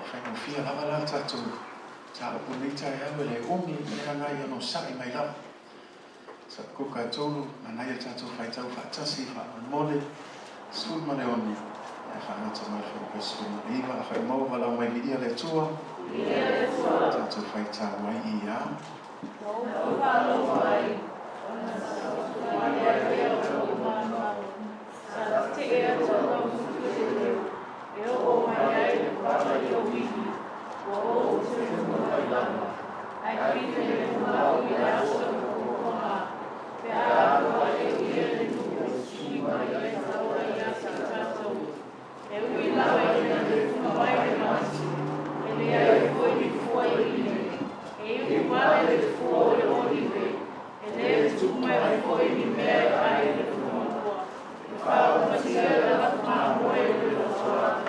Faigofie lava la le tatou mataupu i lenei taeao, e le umi, leaga ia onosai mai lava. Hapakuka 3, manaia le tatou faitau faatasi faamolemole, 16, ae faagata mai le fuaiupu 19. Afai ua maua, valaau mai, Viia le Atua. Viia le Atua. Tatou faitau ai i a. Na ou faalogo ai, ona sapotuvalea lea o lou maumau, Sa tetee atu lau gutu i le leo, e oo mai ai le pala i ou ivi, ua ou tuua mai lava. Ae filemu au i le aso o le puapuaga, pe a alu ae ia le nuu e sui mai ai taola ia te tatou. E ui lava ina lefuga mai le mati, e leai foi ni fua i vine, e iu vale le fua o le olive, E le tupu mai foi ni mea e ai i le fanua, e faaaumatia le lafu mamoe i le lotoa,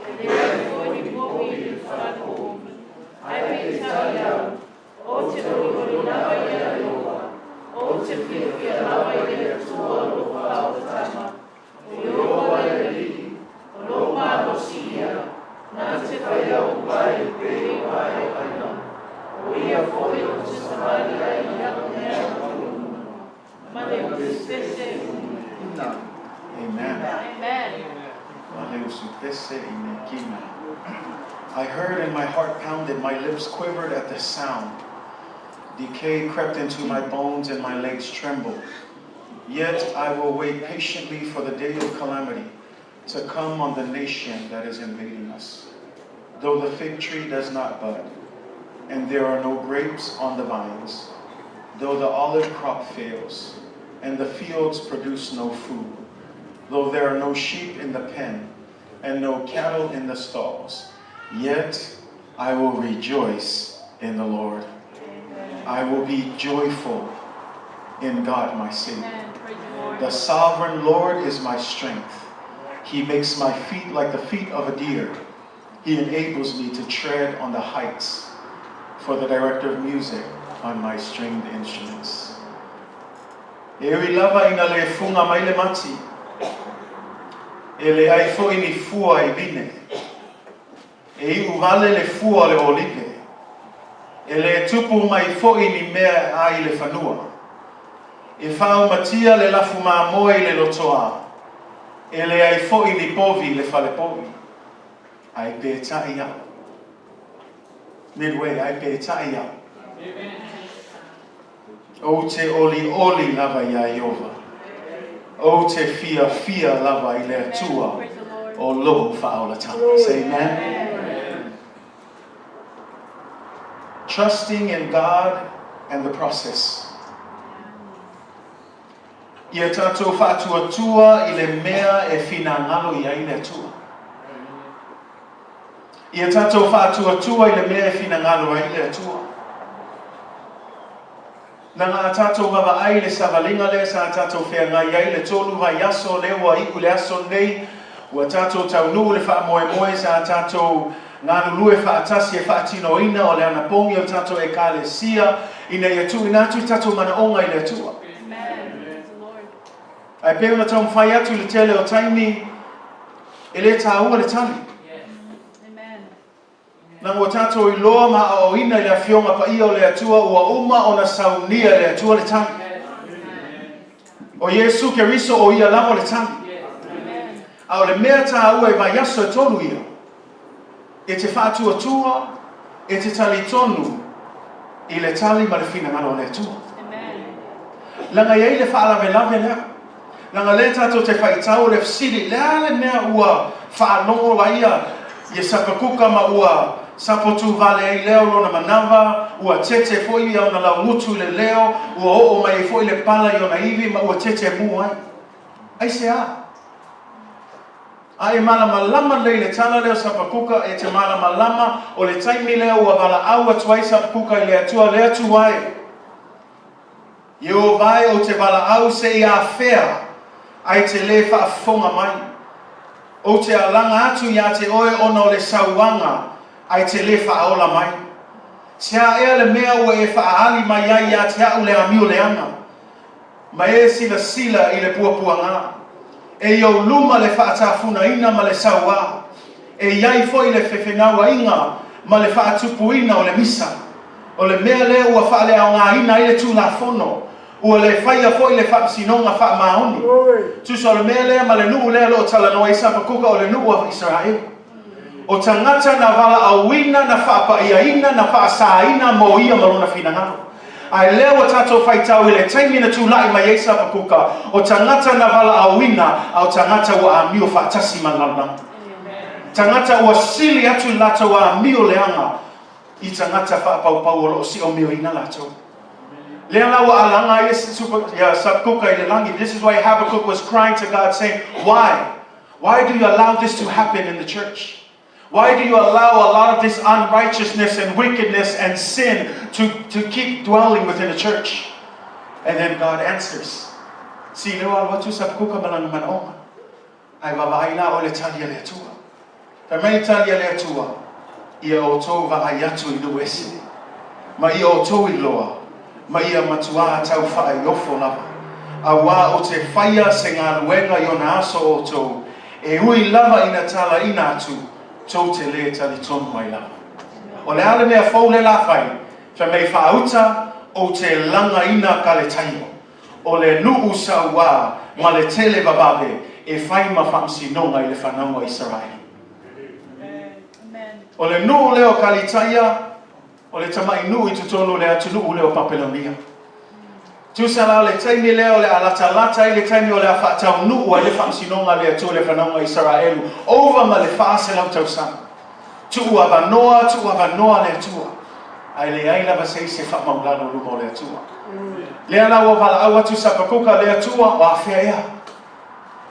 e leai foi ni povi i le fale povi. Ae peitai au, ou te olioli lava ia Ieova, ou te fiafia lava i le Atua o lou faaolataga, O Ieova le Alii, o lou malosi ia, na te faia ou vae pei o vae o aila, o ia foi ou te savali ai i a'u mea ua ma le usupese i Amen. Amen. Ma le usupese i mekina. I heard and my heart pounded, my lips quivered at the sound. Decay crept into my bones and my legs trembled. Yet I will wait patiently for the day of calamity to come on the nation that is invading us. Though the fig tree does not bud, and there are no grapes on the vines, though the olive crop fails, and the fields produce no food, though there are no sheep in the pen, and no cattle in the stalls, yet I will rejoice in the Lord. I will be joyful in God my Savior. Amen. Praise the Lord. The sovereign Lord is my strength. He makes my feet like the feet of a deer. He enables me to tread on the heights. For the director of music on my stringed instruments. E ui lava ina le fuga mai le mati, e leai foi ni fua i vine, e iu vale le fua o le olive, e le tupu mai foi ni mea e ai i le fanua, e faaumatia le lafu mamoe i le lotoa, e leai foi ni povi i le fale povi. Ae peitai au. Midway, ae peitai au. Ou te olioli lava iā Ieova. Ou te fiafia lava i le Atua o lou faaolataga. Say amen. Trusting in God and the process. Ia tatou faatuatua i le mea e finagalo i ai le Atua. Ia tatou faatuatua i le mea e finagalo ai le Atua. Na ga a tatou vaavaai i le savaliga lea sa tatou feagai ai le tolu vaiaso lea ua iu i le aso lenei, ua tatou taunuu i le faamoemoe sa tatou galulue faatasi e faatinoina o le anapogi o le tatou Ekalesia ina ia tuuina atu i tatou manaoga i le Atua. Ae pei ona taumafai atu i le tele o taimi, e le taua le tali. Leaga ua tatou iloa ma aoaoina i le Afioga Paia o le Atua ua uma ona saunia e le Atua le tali. O Iesu Keriso o Ia lava le tali. A o le mea taua e vaiaso e tolu ia, e te faatuatua, e te talitonu i le tali ma le finagalo o le Atua. Leaga e i ai le faalavelave lea. Leaga lea tatou te faitau o le fesili, le a le mea ua faalogo ai ia Sapakuka ma ua sapotuvale ai lea o lona manava, ua tete foi ia ona laugutu i le leo, ua oo mai ai foi le pala i ona ivi ma ua tete mu ai. Aisea? A e malamalama lelei i le tala lea o Sapakuka, e te malamalama o le taimi lea ua valaau atu ai Sapakuka i le Atua, le Atua e! Ieova e, ou te valaau se i afea ai te lē faafofoga mai. Ou te alaga atu iā te oe ona o le sauaga ai te lē faaola mai. Se a ea le mea ua e faaali mai ai iā te a'u le amio leaga, ma e silasila i le puapuagā? E i ou luma le faatafunaina ma le sauā. E i ai foi le fefenauaiga ma le faatupuina o le misa. O le mea lea ua faaleaogaina ai le Tulafono, ua le faia foi le faamasinoga faamaoni. Tusa o le mea lea ma le nuu lea o lo o talanoa ai Sapakuka o le nuu a Isaraelu. O tagata na valaauina, na faapaiaina, na faasaina mo ia ma lona finagalo. Ae lea ua tatou faitau i le taimi na tulai mai ai Sapakuka, o tagata na valaauina, a o tagata ua amio faatasi ma le lalolagi. Tagata ua sili atu le latou amio leaga i tagata faapaupau o lo o siomioina latou. Lea la ua alaga ai ia Sapakuka i le lagi. This is why Habakkuk was crying to God saying, Why? Why do you allow this to happen in the church? Why do you allow a lot of this unrighteousness and wickedness and sin to keep dwelling within the church? And then God answers. See, lea ua alu atu Sapakuka ma lana manaoga. Ae vaavaai la oe i le tali a le Atua. Fai mai le tali a le Atua, Ia outou vaai atu i nuu ese, ma ia outou iloa, ma ia matuā tau faaiofo lava, auā ou te faia se galuega i ona aso o outou, e ui lava ina talaina atu, tou te lē talitonu ai lava. O le a le mea fou lea la fai? Fai mai faauta, ou te lagaina Kaletaio. O le nuu sauā ma le tele vavave e fai ma faamasinoga i le fanau a Isaraelu. O le nuu lea o Kalitaia, o le tamai nuu i totonu o le atunuu lea o Papelonia. Tusa la o le taimi lea o le a latalata ai le taimi o le a faataunuu ai le faamasinoga a le Atua i le fanau a Isaraelu, ova ma le 400 tausaga. Tuu avanoa, tuu avanoa le Atua, ae leai lava se isi e faamaulalo i luma o le Atua. Lea la ua valaau atu Sapakuka, Le Atua, o afea ea?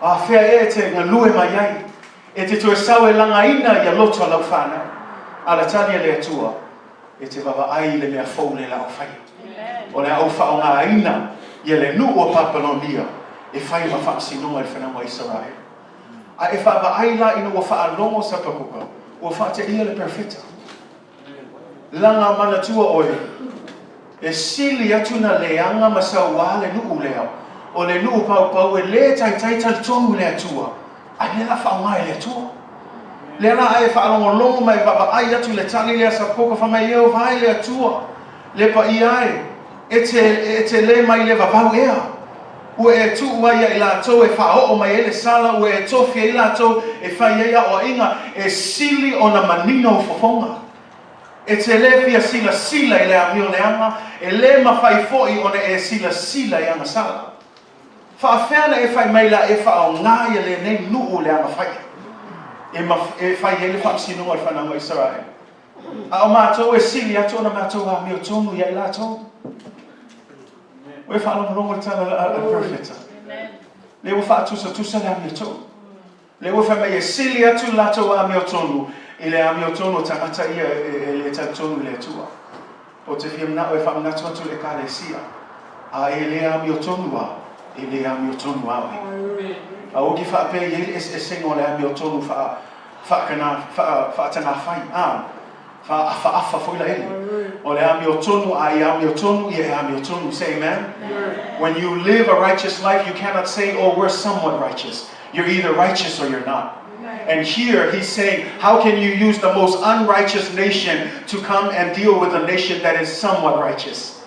O afea ea e te galue mai ai? E te toe sau e lagaina ia loto a lau fanau. A le tali a le Atua, E te vavaai i le mea fou lea la ou faia. O le a ou faaaogaina ia le nuu o Papelonia e fai ma faamasinoga i le fanau a Isaraelu. A e vaavaai la ina ua faalogo Sapakuka, ua faateia le perofeta. Laga manatua oe, e sili atu na leaga ma sauā le nuu lea, o le nuu paupau e lē taitai talitonu i le Atua, ae lea la faaaoga e le Atua. Lea la a e faalogologo ma e vaavaai atu i le tali lea a Sapakuka, fai mai, Ieova e le Atua, le paia e, e te, e te lē mai le vavau ea. Ua e tuu ai ia i latou e faaoo mai ai le sala, ua e tofi ai latou e fai ai aoaiga, e sili ona manino ou fofoga. E te lē fia silasila i le amio leaga, e lē mafai foi ona e silasila i agasala. Faafefea ona e fai mai la e faaaoga ia lenei nuu leaga faia, e e fai ai le faamasinoga o le fanau a Isaraelu? A o matou e sili atu ona matou amio tonu ia i latou. Ua e faalogologo i le tala a le perofeta. Lea ua faatusatusa le amiotonu. Lea ua fai mai e sili atu le latou amiotonu i le amiotonu o tagata ia e le talitonu i le Atua. Ou te fia manao e faamanatu atu i le Ekalesia, a e le amiotonu lava, e le amiotonu lava oe. Aua ki faapea e i ai le eseesega o le amiotonu faa, faakana, faa, faatagafai, a. Faaafaafa foi la ele. O le amiotonu, a e amiotonu, ia e amiotonu. Say amen. When you live a righteous life, you cannot say, oh, we're somewhat righteous. You're either righteous or you're not. And here he's saying, how can you use the most unrighteous nation to come and deal with a nation that is somewhat righteous?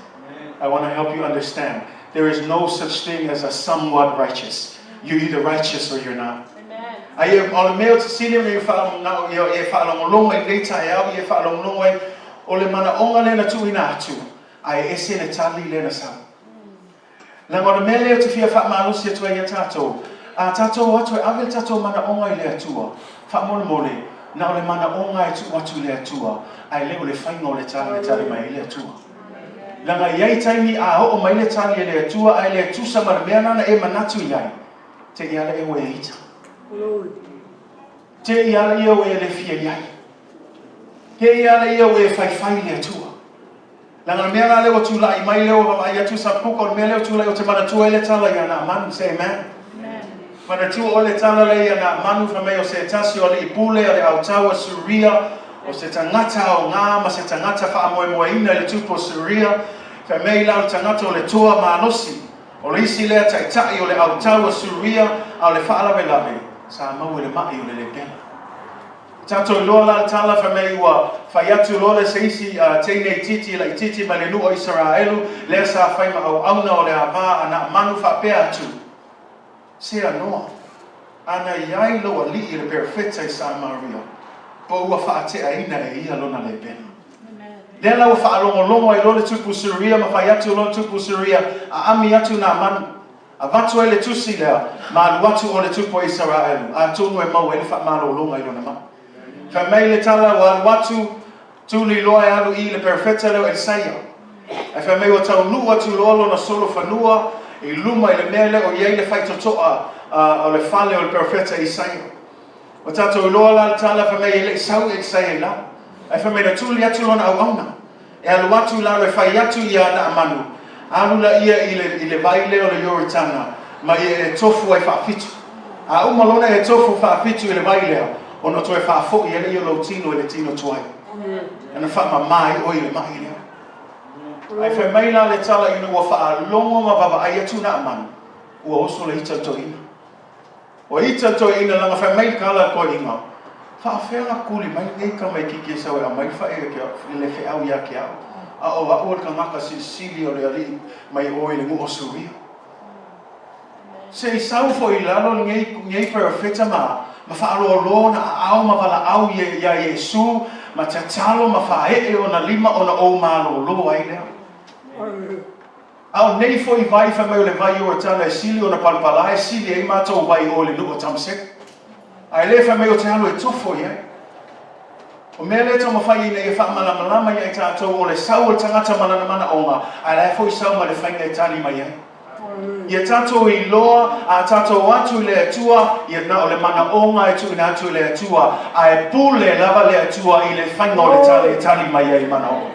I want to help you understand. There is no such thing as a somewhat righteous. You're either righteous or you're not. Ae o le mea o te sili ona e whaamanao ia e whaalongolongo i nei taeao ia e whaalongolongo ai o le manaoga lea na tuuina atu ae ese le tali lea na sau. Leaga o le mea lea ou te fia faamalosi atu ai ia tatou, a tatou o atu e ave le tatou manaoga i le Atua, faamolemole, na o le manaoga e tuu atu i le Atua, ae le o le faiga o le tali e tali mai ai le Atua. Leaga e i ai taimi a oo mai le tali a le Atua ae le tusa ma le mea lana e manatu i ai, te i ala ia ua e ita. Te i ala ia ua e le fia i ai. Te i ala ia ua e faifai i le Atua. Leaga o le mea la lea ua tulai mai lea ua vaavaai atu Sapuka, o le mea lea ua tulai ou te manatua ai le tala ia Naamanu. Say amen. Manatua oe le tala lea ia Naamanu fai mai o se tasi o alii pule o le autaua Suria, o se tagata aoga ma se tagata faamoemoeina i le tupu o Suria. Fai mai la o le tagata o le toa malosi, o le isi lea taitai o le autaua Suria, a o le faalavelave sa maua i le ma'i o le lepela. Tatou iloa la le tala fai mai ua fai atu loa lea se isi teine itiiti laitiiti mai le nuu o Isaraelu lea sa fai ma auauna o le ava a Naamanu faapea atu, Se anoa, ana i ai lou alii le perofeta i Samaria, po ua faateaina e ia lona lepena. Lea la ua faalogologo ai loa le tupu Suria ma fai atu loa le tupu Suria, aami atu Naamanu. Avatu ai le tusi lea, ma alu atu o le tupu o Isaraelu, atonu e maua ai le faamalologa i lona mai. Fai mai le tala ua alu atu, tuli loa e alu i le perofeta lea o Elisaia. Ae fai mai ua taunuu atu loa lona solofanua i luma i le mea lea o i ai le faitotoa o le fale o le perofeta Isaia. Ua tatou iloa la le tala fai mai e le i sau Elisaia i lalo. Ae fai mai na tuli atu lona auauna e alu atu i lalo e fai atu iā Naamanu, alu laia i le, i le vai lea o le Ioritana ma ia e tofu ai faafitu. A uma lona e tofu faafitu i le vai lea, ona toe faafoi ai lea o lou tino i le tino tuai. Ana faamama ai oe i le mai lea. Ae fai mai la le tala ina ua faalogo ma vaavaai atu Naamanu, ua oso le ita o le toeaina. Ua ita le toeaina leaga fai mai le tala a le toeaina, Faafefea ona tuli mai lenei tamaititi e sau e aumai le fai le feau ia te au, a o au o le tagata silisili o le alii mai o i le nuu o Suria? Se i sau foi i lalo lenei nei perofeta ma ma faaloalo ona aao ma valaau iā Iesu ma tatalo ma faaee ona lima ona ou malolo ai lea. A o nei foi vai fai mai o le vai Ioritana e sili ona palapala e sili ai matou vai i o i le nuu o Tamaseko. Ae le fai mai o te alu e tofo i ai. O mea lea e taumafai ina ia faamalamalama ia i tatou o le sau o le tagata ma lana manaoga, ae la e foi sau ma le faiga e tali mai ai. Ia tatou iloa, a tatou atu i le Atua, ia na o le manaoga e tuuina atu i le Atua, ae pule lava le Atua i le faiga o le tali e tali mai ai i manaoga.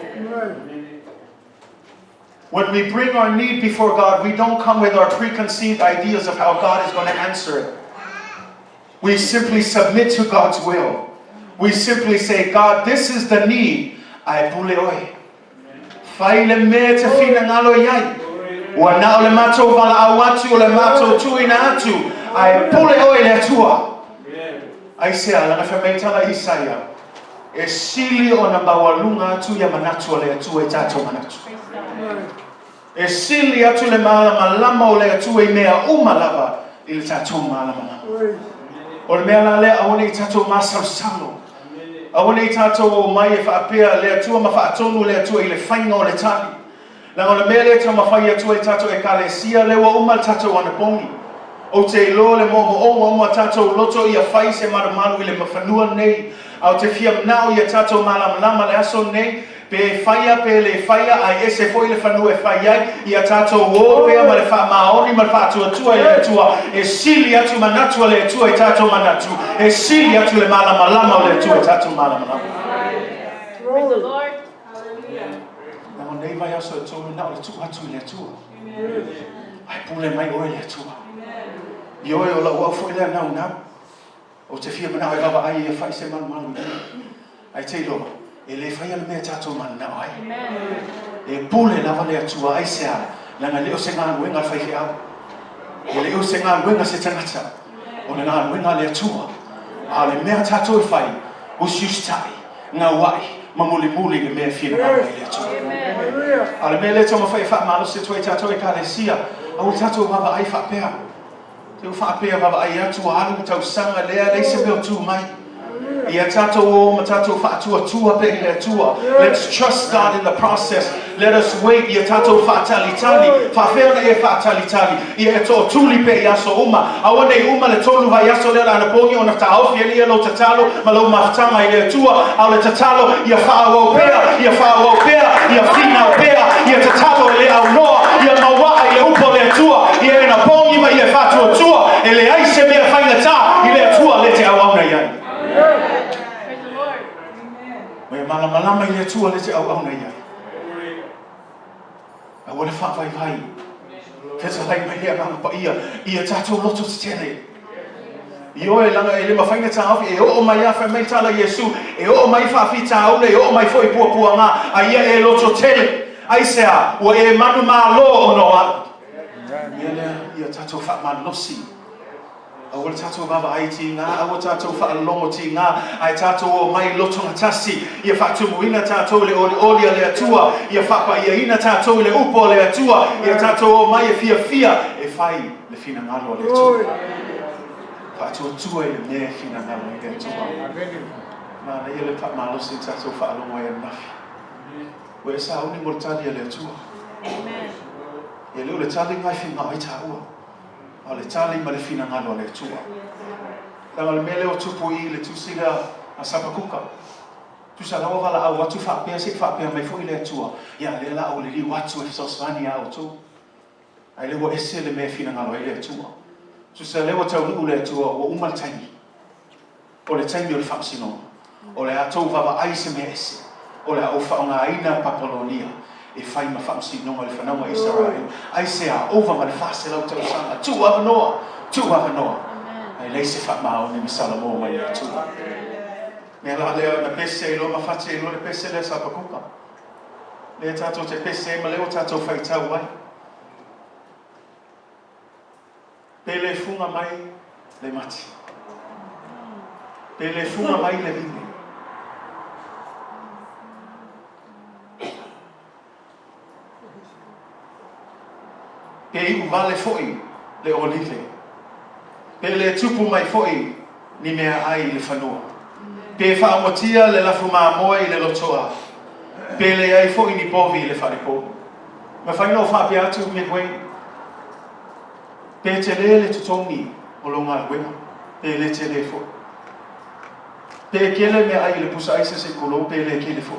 When we bring our need before God, we don't come with our preconceived ideas of how God is going to answer it. We simply submit to God's will. We simply say, God, this is the need. Ae pule oe. Fai le mea e te finagalo i ai. Ua na o le matou valaau atu, o le matou tuuina atu, ae pule oe le Atua. Aisea, leaga fai mai le tala Isaia, E sili ona maualuga atu ia manatu o le Atua i tatou manatu. E sili atu le malamalama o le Atua i mea uma lava i le tatou malamalama. O le mea la lea, aua ne i tatou masalosalo. Aua ne i tatou omai e faapea le Atua ma faatonu le Atua i le faiga o le tali. Leaga o le mea lea e taumafai atu ai tatou Ekalesia, lea ua uma le tatou anapogi. Ou te iloa le moomooga uma tatou loto ia fai se malumalu i le fanua lenei. A ou te fia manao ia tatou malamalama le aso lenei, pe faia pe le faia, ae ese foi le fanua e fai ai, ia tatou o pea ma le faamaoni ma le faatuatua i le Atua, e sili atu manatu a le Atua i tatou manatu, e sili atu le malamalama o le Atua i tatou malamalama. Praise the Lord. Leaga o nei vaiaso e tolu na o le tuu atu i le Atua. Ae pule mai oe le Atua. Ioe o lau au foi lea naunau. Ou te fia manao e vaavaai ia fai se malumalu i luma. Ae te iloa, e le faia le mea tatou mananao ai. E pule lava le Atua aisea, leaga e le o se galuega a le faifeau. E le o se galuega a se tagata. O le galuega a le Atua. A o le mea tatou e fai, usiusitai. Gaua'i ma mulimuli le mea e finagalo ai le Atua. A o le mea lea e taumafai e faamalosi atu ai tatou Ekalesia, aua tatou vaavaai faapea. Te faapea vaavaai atu ua alu le tausaga lea, leai se mea o tu mai. Ia tatou o ma tatou faatuatua pea i le Atua. Let's trust God in the process. Let us wait. Ia tatou faatalitali. Faafefea ona e faatalitali? Ia e tootuli pea i aso uma. Aua ne i uma le tolu vaiaso lea o le anapogi ona taofi ai lea lou tatalo ma lou mafutaga i le Atua, a o le tatalo ia faaauau pea, ia faaauau pea, ia finau pea, ia tatalo e le aunoa, ia mauaa i le upu a le Atua, ia e napogi ma ia e faatuatua, e leai se mea faigata i le Atua le te auauna i ai. Praise the Lord. Ma ia malamalama i le Atua le te auauna i ai. Aua le faavaivai. Fetalai mai le Agaga Paia ia tatou loto tetele. Ioe, leaga e le mafai ona taofi, e oo mai lava, fai mai le tala a Iesu, e oo mai faafitauli, e oo mai foi puapuaga, a ia e loto tele. Aisea? Ua e manumalo ona o au. Ia lea, ia tatou faamalosi. Aua le tatou vaavaai tiga, aua tatou faalogo tiga, ae tatou omai i lotogatasi, ia faatumuina tatou i le olioli a le Atua, ia faapaiaina tatou i le upu a le Atua, ia tatou omai e fiafia e fai le finagalo a le Atua. Faatuatua i le mea e finagalo ai le Atua. Manaia le faamalosi na tatou faalogo ai ananafi. Ua e sauni mo le tali a le Atua. E le o le tali lena e finagalo ai taua. A o le tali ma le finagalo a le Atua. Leaga o le mea lea ua tupu i i le tusi lea a Sapakuka, tusa la ua valaau atu faapea se i faapea mai foi le Atua, ia lea la a ou liliu atu e fesoasoani ia outou. Ae lea ua ese le mea e finagalo ai le Atua. Tusa lea ua taunuu le Atua ua uma le taimi. O le taimi o le faamasinoga, o le a tou vaavaai i se mea ese, o le a ou faaaogaina Papalonia e fai ma faamasinoga i le fanau a Isaraelu. Aisea? Ova ma le 400 tausaga, tuu avanoa, tuu avanoa, ae leai se faamaoni ma Salamo mai le Atua. Mea la lea na pese ai loa ma fati ai loa le pese lea sa Pakuka. Lea tatou te pese ai ma lea ua tatou faitau ai. Pe le fuga mai le mati. Pe le fuga mai le vine. Pe iu vale foi le olive. Pe le tupu mai foi ni meaai i le fanua. Pe faaomotia le lafu mamoe i le lotoa. Pe leai foi ni povi i le falepou. Mafai ona ou faapea atu Midway, pe tele le totogi o lou galuega, pe le tele foi. Pe kele meaai i le pusa aisa se i tulou, pe le kele foi.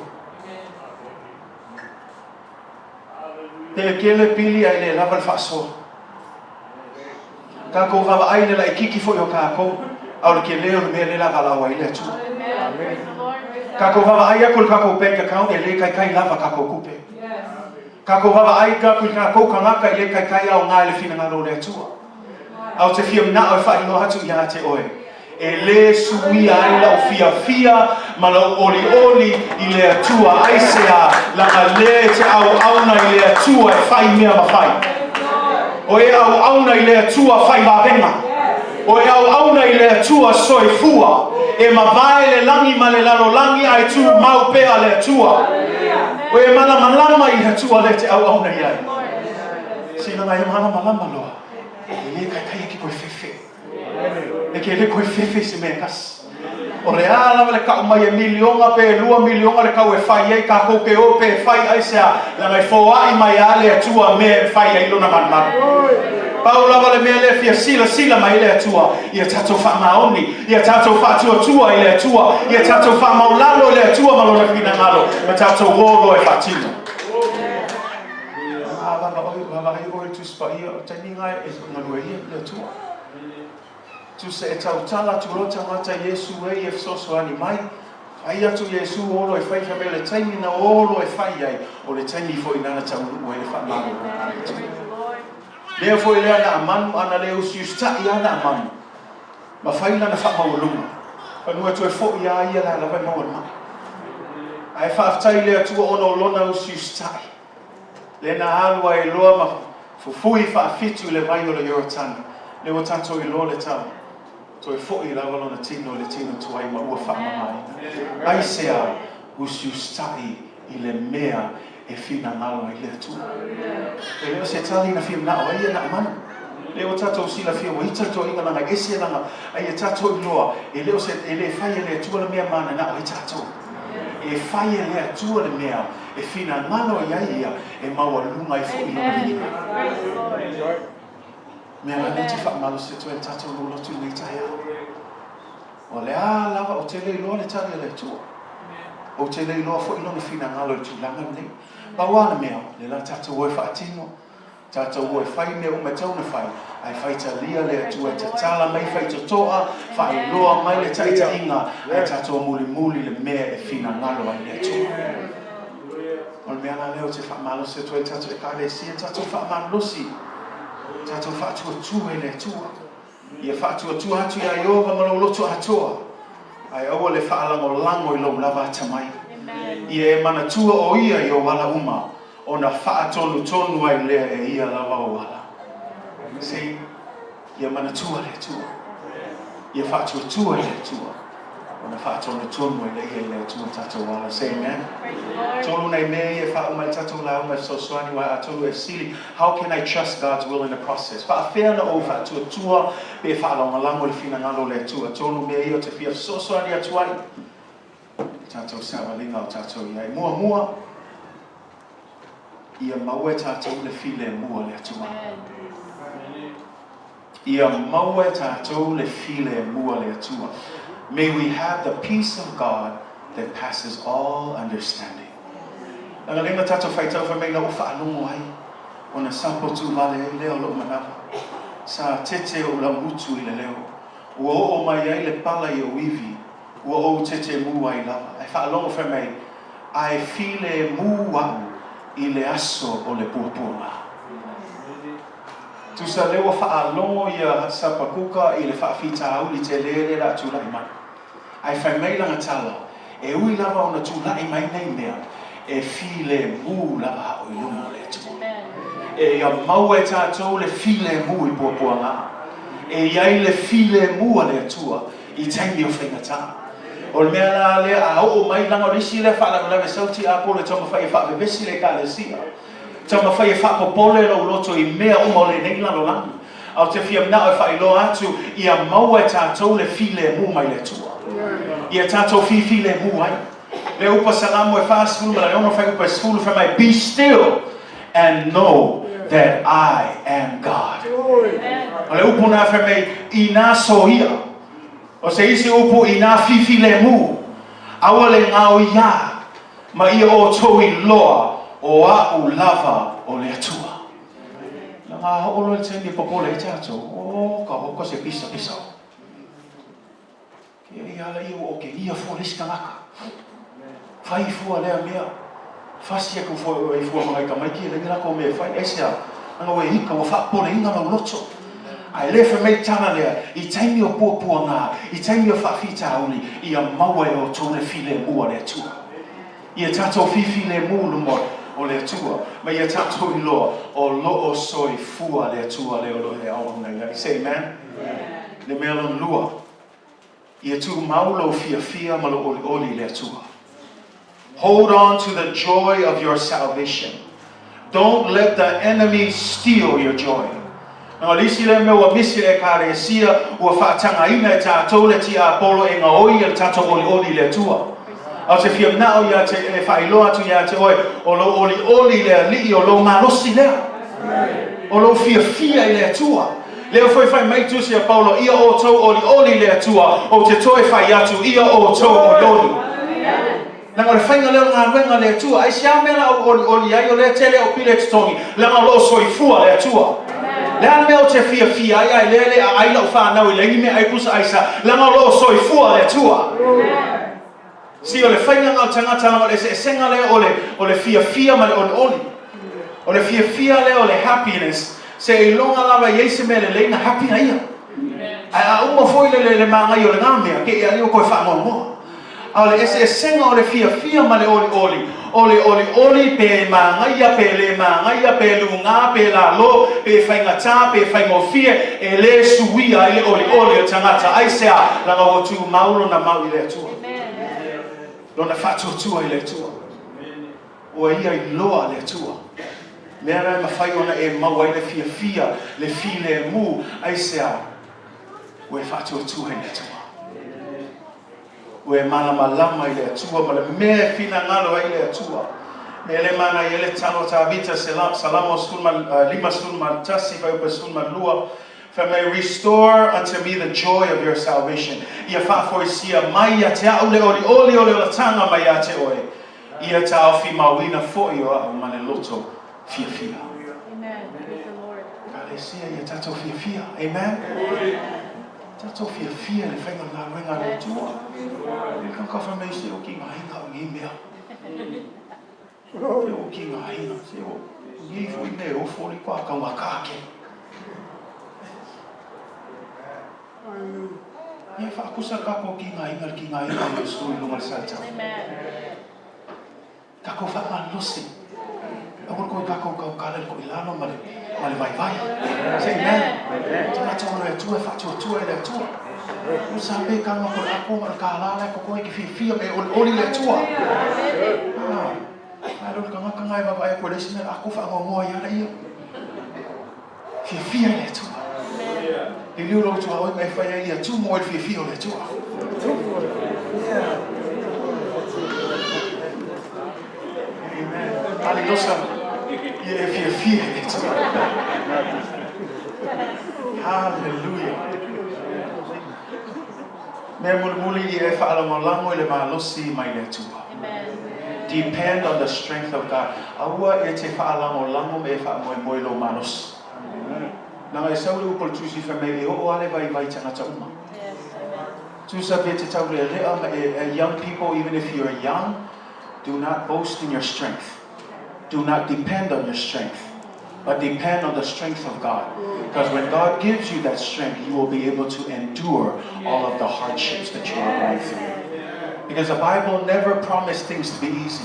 Pe kele pili ae le lava le faasoa. Tatou vaavaai i le laititi foi o tatou, a o le tele o le mea lea la valaau ai le Atua. Tatou vaavaai atu i le tatou bank account e le taitai lava tatou tupe. Tatou vaavaai atu i tatou tagata e le taitai aoga i le finagalo o le Atua. A ou te fia manao e faailoa atu ia te oe, e le suia ai lau fiafia ma lou olioli i le Atua. Aisea? Laga le e te auauna i le Atua e fai mea ma fai. O e auauna i le Atua fai vavega. O e auauna i le Atua soifua. E mavae le lagi ma le lalolagi ae tumau pea le Atua. O e malamalama i le Atua lea e te auauna i ai. Seiloga e malamalama loa, e le taitai e ke koe fefe. E ke le koe fefe i se mea e tasi. O le a lava le kau mai e miliona pe lua miliona le kau e fai ai tatou te o pe e fai aisea, leaga e foai mai a le Atua mea e fai ai lona malumalu. Pau lava le mea lea e fia silasila mai ai le Atua, ia tatou faamaoni, ia tatou faatuatua i le Atua, ia tatou faamaulalo i le Atua ma lona finagalo, ma tatou o loa e faatino. A vaavaai oe i le Tusi Paia, o le taimi lena e galue ai le Atua. Tusa e tautala atu loa tagata i Iesu e ia fesoasoani mai, fai atu Iesu o loa e fai, fai mai o le taimi na o loa e fai ai, o le taimi foi lena na taunuu ai le faamalologa a le Atua. Mea foi lea na amanu ana le usiusitai a na amanu, ma fai lana faamaualuga, fanua toe foi a ia la lava e maua le mai. Ae faafetai i le Atua ona o lona usiusitai. Lea na alu ai loa ma fufui faafitu i le vai o le Ioratane, lea ua tatou iloa le tala, toe foi lava lona tino i le tino tuai ma ua faamamaina. Aisea? Usiusitai i le mea e finagalo ai le Atua. E le o se tali na fia manao ai ia Naamana. Lea ua tatou silafia ua ita le toeaina lana e ese lana, a ia tatou iloa, e le o se, e le fai e le Atua le mea mananao ai tatou. E fai e le Atua le mea e finagalo i ai ia e maualuga ai foi lona viiga. Mea la lea te faamalosi atu ai le tatou lolotu i lenei taeao. O le a lava, ou te le iloa le tali a le Atua. Ou te le iloa foi lona finagalo i le tulaga lenei. Pau lava le mea, lea la tatou o e faatino. Tatou o e fai mea uma e tatau ona fai, ae faitalia le Atua e tatala mai faitotoa, faailoa mai le taitaiga, ae tatou mulimuli le mea e finagalo ai le Atua. O le mea la lea ou te faamalosi atu ai le tatou Ekalesia, tatou faamalosi, tatou faatuatua i le Atua. Ia faatuatua atu iā Ieova ma lou loto atoa, ae aua le faalagolago i lou lava atamai. Ia e manatua o Ia i ou ala uma, ona faatonutonu ai lea e Ia lava ou ala. See? Ia manatua le Atua. Ia faatuatua i le Atua, ona faatonutonu ai lea i le Atua tatou ala. Say amen. Tolu nai mea ia e faauma ai le tatou lauga e fesoasoani aua atonu e fesili, How can I trust God's will in the process? Faafea ona ou faatuatua pe faalagolago i le finagalo o le Atua? Tolu mea ia ou te fia fesoasoani atu ai i le tatou savaliga o tatou i ai. Muamua, ia maua e tatou le filemu a le Atua. Ia maua e tatou le filemu a le Atua. May we have the peace of God that passes all understanding. Leaga lea na tatou faitau fai mai na ou faalogo ai ona sapo tuvale ai lea o lou manava. Sa tete ou laumutu i le leo. Ua oo mai ai le pala i ou ivi, ua ou tetemu ai lava. Ae faalogo fai mai, Ae filemu au i le aso o le puapuaga. Tusa lea ua faalogo ia Sapakuka i le faafitauli tele lea la a tulai mai. Ae fai mai lana tala, E ui lava ona tulai mai nei mea, e filemu lava a'u i luma o le Atua. E ia maua e tatou le filemu i puapuaga. E i ai le filemu a le Atua i taimi o faigata. O le mea la lea a oo mai, leaga o le isi lea faalavelave sau tiapolo e taumafai e faavevesi le Ekalesia. Taumafai e faapopole lou loto i mea uma o lenei lalolagi. A ou te fia manao e faailoa atu, ia maua e tatou le filemu mai le Atua. Ia tatou fifilemu ai. Le upu a Salamo e 46 fuaiupu e 10 fai mai, Be still and know that I am God. O le upu na fai mai, inā soia. O se isi upu, inā fifilemu. Aua le gaoiā. Ma ia outou iloa o A'u lava o le Atua. Na ngā hoʻoloe le taimi e popole ai tatou, o ka hoka se pisa pisa o. Ke ia ala ia ua o ke ia fua le isi tagata. Fai fua lea mea. Fasi aku fua e fua mangai tamaiti e leai lako mea e fai. Aisea, langa ua e ika ua faapopoleina lou loto. Ae le fai mai le tala lea, i taimi o puapuaga, i taimi o faafitauli, ia maua e outou le filemu a le Atua. Ia tatou fifilemu i luma o le Atua, ma ia tatou iloa o lo o soifua le Atua lea o lo o e auauna i ai. Say amen. Le mea lona lua, ia tumau lou fiafia ma lou olioli i le Atua. Hold on to the joy of your salvation. Don't let the enemy steal your joy. Na o le isi lea mea ua misi i le Ekalesia, ua faatagaina e tatou le tiapolo e gaoi e le tatou olioli i le Atua. A ou te fia manao ia te, e faailoa atu ia te oe, o lou olioli i le Alii, o lou malosi lea. O lou fiafia i le Atua. Lea foi fai mai tusi a Paulo, ia outou olioli i le Atua, ou te toe fai atu, ia outou olioli. Leaga o le faiga lea o le galuega a le Atua. Aisea mea la ou olioli ai, o lea tele au pile e totogi, leaga o lo o soifua le Atua. Le a le mea ou te fiafia ai, ae lea le aai lau fanau i leai ni meaai pusa aisa, leaga o lo o soifua le Atua. Si o le faiga lena o le tagata, leaga o le eseesega lea o le, o le fiafia ma le olioli. O le fiafia lea o le happiness, seiloga lava e i ai se mea lelei na happy ai ia. Ae a uma foi le, le, le magaia o lena mea, ke i alii ua toe faanoanoa. A o le eseesega o le fiafia ma le olioli, o le olioli pe magaia pe le magaia, pe lugā pe lalo, pe faigata pe faigofie, e le suia ai le olioli o le tagata. Aisea? Leaga ua tumau lona mau i le Atua. Lona faatuatua i le Atua. Ua ia iloa le Atua. Mea la e mafai ona e maua ai le fiafia, le filemu, aisea? Ua e faatuatua i le Atua. Ua e malamalama i le Atua ma le mea e finagalo ai le Atua. Mea le manaia ai le talo a Tavita, Salamo 51, fuaiupu 12, Fai mai, Restore unto me the joy of your salvation. Ia faafoisia mai ia te a'u le olioli o le olataga mai ia te oe. Ia taofi mauina foi o a'u ma le loto fiafia. Amen. Praise the Lord. Ekalesia ia tatou fiafia. Amen. Tatou fiafia i le faiga galuega a le Atua. E ka ka fai mai se o ki ngā hinga o nei mea. Se o ki ngā hinga, se o nei foi mea e ofo li kwa kau ngā kāke. Ia whaakusa kako ki ngā hinga ki ngā hinga o Iesu i lunga le saitau. Amen. Takou faamalosi. Aua koe kakou kau kala le koʻi lalo ma le ma le vaivai. Say amen. Tagata o le Atua e faatuatua i le Atua. Tusa pe ka ma ko le apo ma le kālā la e kokoe ke fiafia me olioli le Atua. Ah, a le o le tagata na e vaavaai atu e leai se mea o le a faanoanoa ai ala ia. Fiafia i le Atua. Liliu lou tuaoi ma e fai ai ia tumu ai le fiafia o le Atua. Amen. Halelusa. Ia e fiafia i le Atua. Hallelujah. Mea mulimuli ia e faalagolago i le malosi mai le Atua. Depend on the strength of God. Aua e te faalagolago ma e faamoemoe i lou malosi. Leaga e sau le upu a le Tusi fai mai e oo lava le vaivai i tagata uma. Tusa pe te taulealea ma e young people even if you are young, do not boast in your strength. Do not depend on your strength, but depend on the strength of God. Because when God gives you that strength, you will be able to endure all of the hardships that you are going through. Because the Bible never promised things to be easy.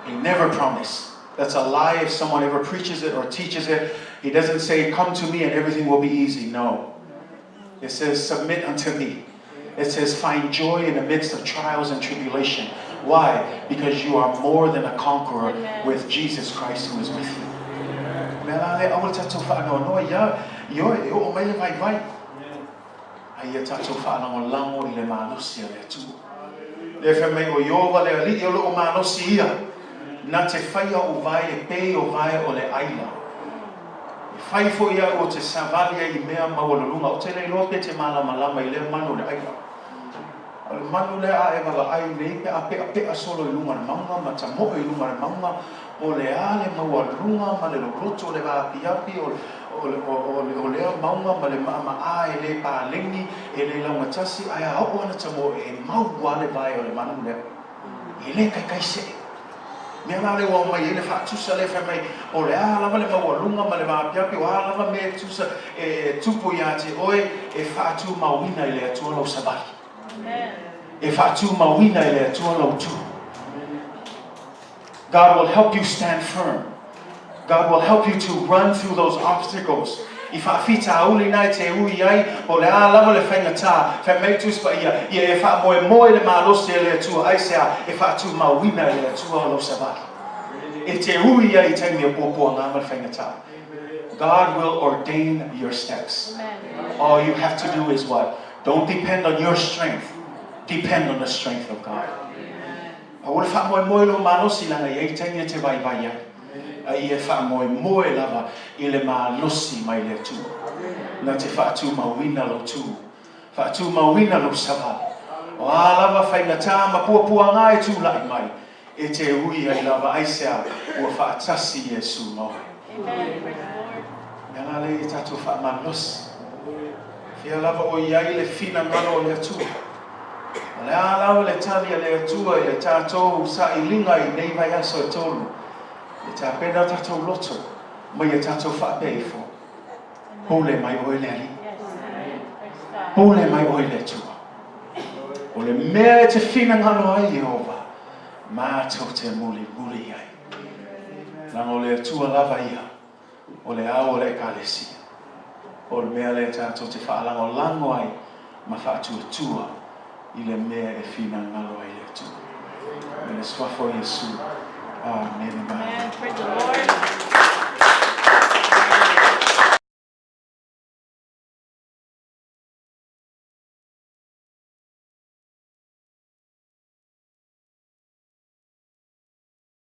He never promised. That's a lie if someone ever preaches it or teaches it. He doesn't say, Come to me and everything will be easy. No. It says, Submit unto me. It says, Find joy in the midst of trials and tribulation. Why? Because you are more than a conqueror Amen. with Jesus Christ who is with you. Mea la le aua le tatou faanoanoa ia ioe e oo mai le vaivai. A ia tatou faalagolago i le malosi a le Atua. Lea fai mai o Ieova le Alii o loo malosi ia, na te faia o vae e pei o vae o le aila. E fai foi au o te savali ai i mea maualuluga, ou te le iloa pe te malamalama i lea manu o le aila. O le manu lea a e vaavaai nei pe a peapea solo i luga o le mauga ma tamoe i luga o le mauga, o le a le maualuluga ma le loloto o le vaapiapi o, o, o, o, o lea mauga ma le maamaa e le paleni, e le laugatasi, ae a oo ana tamoe e mau lava le vae o le manu lea. E le taitaisee. Mea la lea ua aumai ai le faatusa lea fai mai, o le a lava le maualuga ma le vaapiapi, o a lava mea e tusa e tupu iā te oe, e faatumauina i le Atua lou savali. E faatumauina i le Atua lou tū. God will help you stand firm. God will help you to run through those obstacles. I faafitauli na e te ui ai, po o le a lava le faigata, fai mai Tusi Paia, ia e faamoemoe i le malosi a le Atua, aisea? E faatumauina e le Atua lou savali. E te ui ai i taimi o puapuaga ma le faigata. God will ordain your steps. All you have to do is what? Don't depend on your strength. Depend on the strength of God. Aua le faamoemoe i lou malosi leaga e i ai taimi e te vaivai ai, a ia e faamoemoe lava i le malosi mai le Atua. Na te faatumauina lou tū, faatumauina lou savali. O a lava faigata ma puapuaga e tulai mai, e te ui ai lava aisea ua faatasi Iesu ma oe. Mea la lea ia tatou faamalosi. Fea lava o i ai le finagalo o le Atua. O le a lava le tali a le Atua i le tatou sailiga i nei vaiaso e tolu, e tapena o tatou loto ma ia tatou faapea ifo, Pule mai oe le Alii. Pule mai oe le Atua. O le mea e te finagalo ai, Ieova, matou te mulimuli i ai. Leaga o le Atua lava ia. O le ao o le Ekalesia, o le mea lea tatou te faalagolago ai ma faatuatua i le mea e finagalo ai le Atua. I le Suafa o Iesu. Amene. Amen. Praise the Lord.